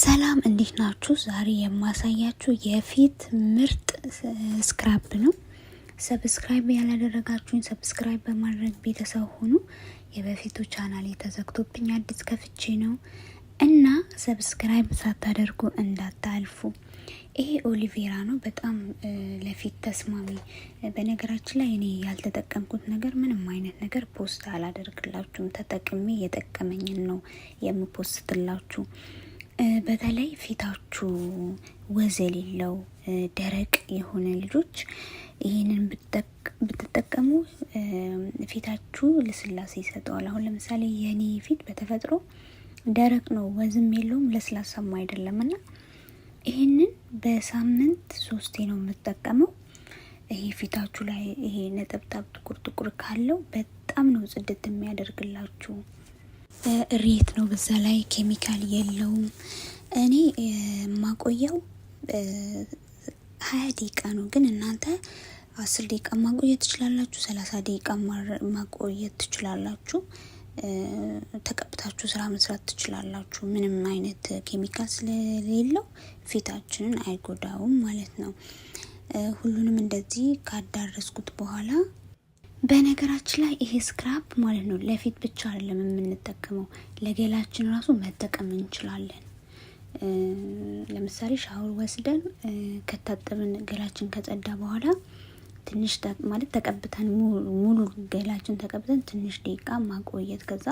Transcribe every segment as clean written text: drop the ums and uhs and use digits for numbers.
ሰላም እንዴት ናችሁ? ዛሬ የማሳያችሁ የፊት ምርጥ scrub ነው። Subscribe ያላደረጋችሁኝ subscribe በማድረግ ቤተሰብ ሁኑ። የበፊቱ ቻናል ተዘግቶብኝ አዲስ ከፍቼ ነው እና subscribe ሳታደርጉ እንዳታልፉ። ይሄ aloe vera ነው፣ በጣም ለፊት ተስማሚ። በነገራችን ላይ እኔ ያልተጠቀምኩት ነገር ምንም አይነት ነገር post አላደርግላችሁም። ተጠቅሜ የጠቀመኝን ነው የም post ላችሁ። በተለይ ፊታችሁ ወዝ የሌለው ደረቅ የሆነ ልጆች ይህንን ብትጠቀሙ ፊታችሁ ልስላሴ ይሰጠዋል። አሁን ለምሳሌ የኔ ፊት በተፈጥሮ ደረቅ ነው፣ ወዝም የለውም፣ ለስላሳም አይደለም እና ይህንን በሳምንት 3 ነው የምጠቀመው። ይሄ ፊታችሁ ላይ ይሄ ነጠብጣብ ጥቁር ጥቁር ካለው በጣም ነው ጽድት የሚያደርግላችሁ። እሬት ነው፣ በዛ ላይ ኬሚካል የለውም። እኔ የማቆየው 20 ደቂቃ ነው፣ ግን እናንተ 10 ደቂቃ ማቆየት ትችላላችሁ፣ 30 ደቂቃ ማቆየት ትችላላችሁ። ተቀብታችሁ ስራ መስራት ትችላላችሁ። ምንም አይነት ኬሚካል ስለሌለው ፊታችንን አይጎዳውም ማለት ነው። ሁሉንም እንደዚህ ካዳረስኩት በኋላ በነገራችን ላይ ይሄ scrub ማለት ነው ለፊት ብቻ አይደለም የምንጠቀመው፣ ለገላችን ራሱ መጠቀም እንችላለን። ለምሳሌ ሻወር ወስደን ከታጠብን ገላችን ከጸዳ በኋላ ትንሽ ማለት ተቀብተን ሙሉ ገላችን ተቀብተን ትንሽ ደቂቃ ማቆየት፣ ከዛ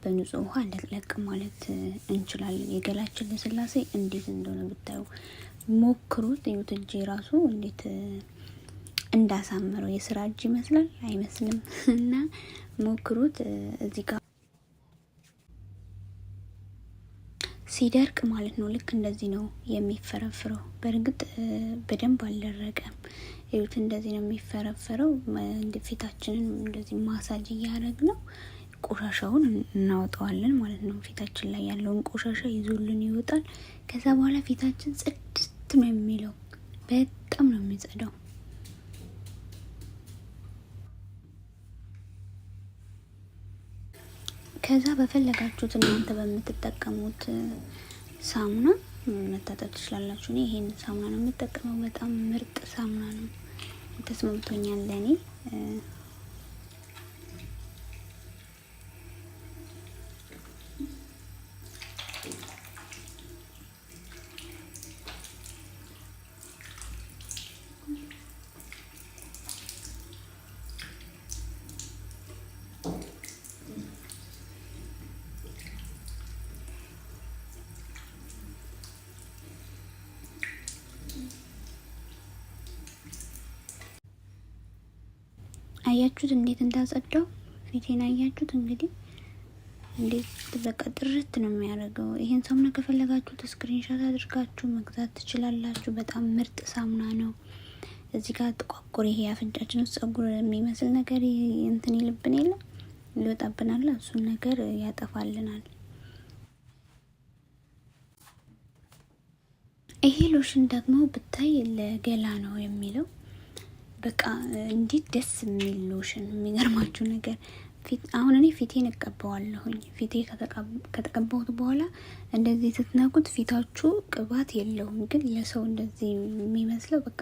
በንጹህ ውሃ ለቅለቅ ማለት እንችላለን። የገላችን ልስላሴ እንዴት እንደሆነ ብታዩ ሞክሩት። እዩት፣ እጄ ራሱ እንዴት እንዳሳመረው የስራ እጅ ይመስላል አይመስልም? እና ሞክሩት። እዚህ ጋር ሲደርቅ ማለት ነው ልክ እንደዚህ ነው የሚፈረፍረው። በእርግጥ በደንብ አልደረቀም። እዩት፣ እንደዚህ ነው የሚፈረፈረው። ፊታችንን እንደዚህ ማሳጅ እያደረግ ነው ቆሻሻውን እናወጣዋለን ማለት ነው። ፊታችን ላይ ያለውን ቆሻሻ ይዞልን ይወጣል። ከዛ በኋላ ፊታችን ጽድት ነው የሚለው፣ በጣም ነው የሚጸዳው። ከዛ በፈለጋችሁት እናንተ በምትጠቀሙት ሳሙና መታጠብ ትችላላችሁ። እኔ ይሄን ሳሙና ነው የምጠቀመው። በጣም ምርጥ ሳሙና ነው፣ ተስማምቶኛል ለእኔ። አያችሁት እንዴት እንዳጸዳው ፊቴን አያችሁት? እንግዲህ እንዴት በቃ ጥርት ነው የሚያደርገው። ይሄን ሳሙና ከፈለጋችሁት screenshot አድርጋችሁ መግዛት ትችላላችሁ። በጣም ምርጥ ሳሙና ነው። እዚህ ጋር ጥቋቁር ይሄ አፍንጫችን ውስጥ ጸጉር የሚመስል ነገር እንትን ይልብን የለም ይወጣብናል። እሱን ነገር ያጠፋልናል። ይሄ ሎሽን ደግሞ ብታይ ለገላ ነው የሚለው በቃ እንዴት ደስ የሚል ሎሽን! የሚገርማችሁ ነገር አሁን እኔ ፊቴን እቀባዋለሁኝ። ፊቴ ከተቀባሁት በኋላ እንደዚህ ስትነኩት ፊታችሁ ቅባት የለውም፣ ግን ለሰው እንደዚህ የሚመስለው በቃ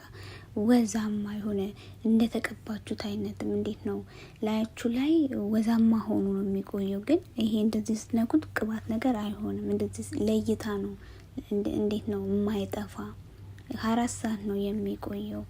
ወዛማ የሆነ እንደተቀባችሁት አይነትም እንዴት ነው ላያችሁ ላይ ወዛማ ሆኖ ነው የሚቆየው። ግን ይሄ እንደዚህ ስትነኩት ቅባት ነገር አይሆንም። እንደዚህ ለይታ ነው እንዴት ነው የማይጠፋ 24 ሰዓት ነው የሚቆየው።